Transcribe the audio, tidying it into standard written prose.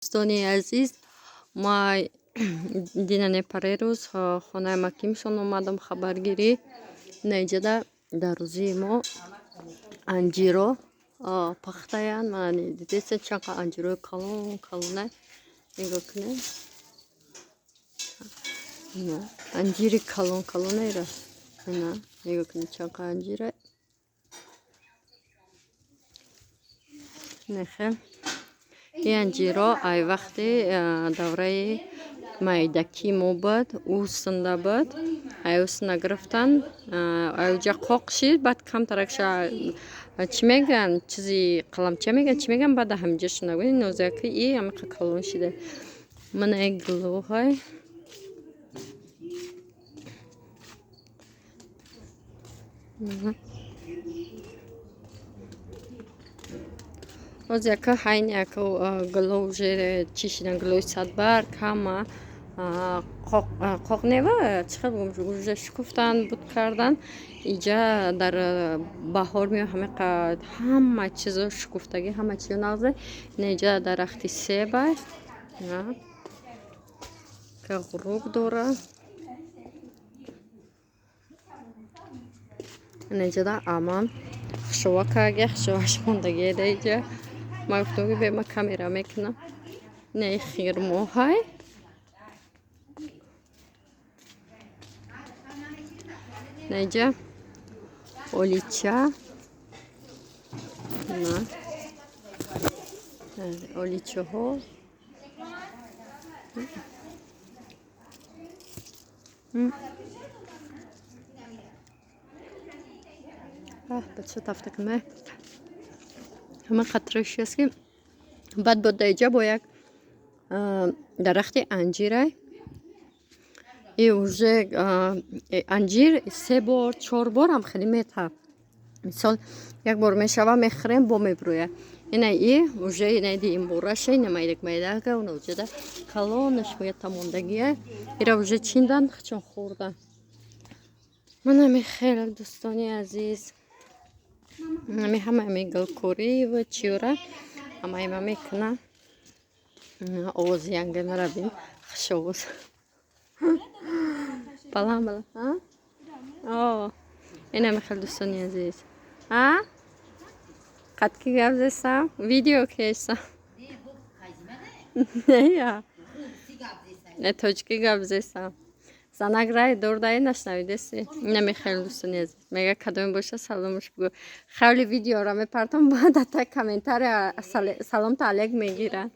Дӯстони азиз, ма динане парерӯз хонаи Макимшон омадам хабаргирӣ. Наиҷада дар рӯзии мо анҷиро пахтаянд. Мана дидеса, чанд анҷирои калон калона, нигоҳ кунед. Анҷири калон калонаира. Ина, нигоҳ кунед, чанд анҷира. Нехел. Ин анҷиро ай вақти давраи майдакӣ мо буд, ӯсинда буд. Ай ӯсина гирифтан, ай уҷа қоқ шид, баъд камтаракша чӣ мегӯянд, чизи қаламча мегӯянд, чӣ мегӯянд, баъд ҳаминҷа шуда. Нозаки и ҳамиқа калон шида. Мана як гулоҳай. Боз яка ҳайн яка гуло уже чӣ шидан, гулои садбарг ҳама қоқ нева, чӣ хел бигӯям, уже шукуфтан, буд кардан. Иҷа дар баҳор меояд, ҳамиқа ҳама чизо шукуфтагӣ, ҳама чизо нағзе. Ина иҷа дарахти себай, ка ғуруб дора. Ина иҷада амам хушова карге, хушоваш мондагие да иҷа. Ма гуфтам, ки бе ма камера мекунам. Ина и хирмоҳай. Ина иҷа олича. На. Оличаҳо. Бача тафта кунай. Ҳама қатраш аст, ки баъд бо даиҷа бо як дарахти анҷирай. И уже анҷир се бор, чор бор ҳам хеле метавад. Мисол, як бор мешава, мехӯрем, бо мебурӯяд. Ина и уже ина диим бораша, ина майдак майдака, уна уҷада калонаш бояд тамондагия. Ира уже чиндан, чун хӯрдан. Мана хел, дӯстони азиз. Ами ҳама ами гулкорӣ ва чиёра ҳамаи ма мекунам. Овози янга мара бин, хушовоз. Баланд баланд. О, инами хел, дӯстони азиз. А? Қад ки гап зесам, видео кешам. Не, не, тоҷикӣ гап зесам. Занак рай дордаи нашнавидеси. Инами хел, дӯстони азиз. Мега, кадоме боша, саломаш бигӯ. Хеле видеора мепартам, баъд ата комментария саломта алек мегиранд.